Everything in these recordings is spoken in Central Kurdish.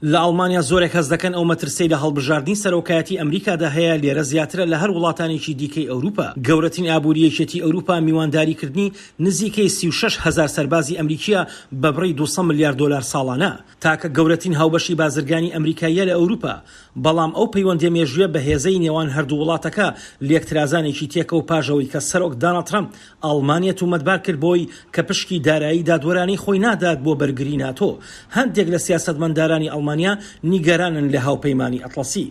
لە ئەڵمانیا زۆرێک هەست دەکەن ئەو مەترسیەی لە هەڵبژاردنی سەرۆکایەتی ئەمریکادا هەیە لێرە زیاترە لە هەر وڵاتانێکی دیکەی ئەوروپا. گەورەترین ئابووری یەکێتی ئەوروپا میوانداریکردنی نزیکەی 36 هەزار سەربازی ئەمریکییە بە بڕی 200 ملیار دۆلار ساڵانە. تاکە گەورەترین هاوبەشی بازرگانی ئەمریکاییە لە ئەوروپا. بەڵام ئەو پەیوەندیە مێژوویە بەهێزەی نێوان هەردوو وڵاتەکە لێکترازانێکی تێکەوت پاش ئەوەی کە سەرۆک داناڵد ترەمپ ئەڵمانیا تومەتبار کرد بەوەی کە پشکی دارایی دادوەرانەی خۆی نادات بۆ بەرگری ناتۆ. هەندێک لە سیاسەتمەندارانی ئەڵمانیا نیگەرانن لە هاوپەیمانی ئەتڵەسی.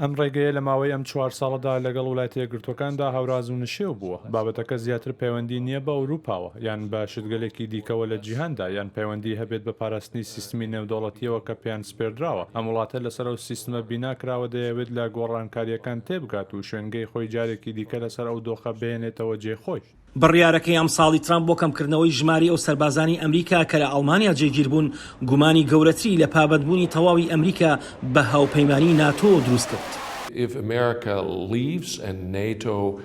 ئەم ڕێگەیە لە ماوەی ئەم چوار ساڵەدا لەگەڵ ولایتە یەکگرتووەکاندا هەوراز و نشێو بووە. بابەتەکە زیاتر پەیوەندی نییە بە ئەوروپاوە، یان بە شتگەلێکی دیکەوە لە جیهاندا، یان پەیوەندی هەبێت بە پاراستنی سیستمی نێودەوڵەتییەوە کە پێیان سپێردراوە. ئەم وڵاتە لەسەر ئەو سیستمە بینا کراوە دەیەوێت لە گۆڕانکارییەکان تێبگات و شوێنگەی خۆی جارێکی دیکە لەسەر ئەو دۆخە بهێنێتەوە جێی خۆی. بڕیارەکەی ئەمساڵی ترەمپ بۆ کەمکردنەوەی ژمارەی ئەو سەربازانەی ئەمریکا کە لە ئەڵمانیا جێگیربوون، گومانی گەورەتری لە پابەندبوونی تەواوی ئەمریکا بە هاوپەیمانیی ناتۆ دروستکرد.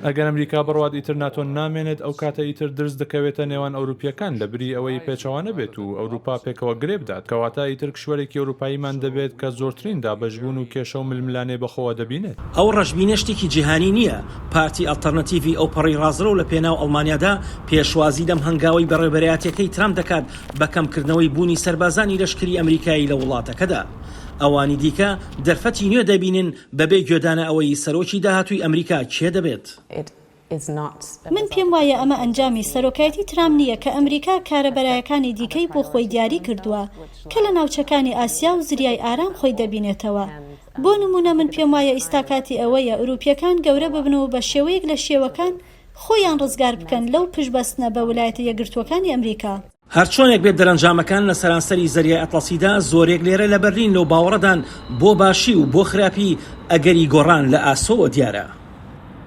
ئەگەر ئەمریکا بڕوات ئیتر ناتۆ نامێنێت، ئەو کاتە ئیتر درز دەکەوێتە نێوان ئەوروپییەکان لەبری ئەوەی پێچەوانە بێت و ئەوروپا پێکەوە گرێ بدات. کەواتە ئیتر کیشوەرێکی ئەوروپاییمان دەبێت کە زۆرترین دابەشبوون و کێشە و ململانێ بەخۆوە دەبینێت. ئەو ڕەشبینە شتێکی جیهانی نییە، پارتی ئەڵتەرنەتیڤی ئەوپەڕی ڕاستڕەو لە پێناو ئەڵمانیادا پێشوازی لەم هەنگاوەی بەڕێوەبەرایەتیەکەی ترەمپ دەکات بە کەمکردنەوەی بوونی سەربازانی لەشکری ئەمریکایی لە وڵاتەکەدا. ئەوانی دیکە دەرفەتی نوێ دەبینن بەبێ گوێدانە ئەوەی سەرۆکی داهاتووی ئەمریکا کێ دەبێت. من پێم وایە ئەمە ئەنجامی سەرۆکایەتی ترامپ نییە کە ئەمریکا کارە بەرایەکانی دیکەی بۆ خۆی دیاری کردووە کە لە ناوچەکانی ئاسیا و زریای ئارام خۆی دەبینێتەوە. بۆ نموونە من پێم وایە ئیستا کاتی ئەوەیە ئوروپییەکان گەورە ببن و بە شێوەیەک لە شێوەکان خۆیان ڕزگار بکەن لەو پشتبەستنە بە ولایەتە یەکگرتووەکانی ئەمریکا. هەرچۆنێک بێت دەرەنجامەکان لە سەرانسەری زەریای ئەتڵەسیدا زۆرێک لێرە لە بەرلین لەو باوەڕەدان بۆ باشی و بۆ خراپی ئەگەری گۆڕان لە ئاسۆوە دیارە.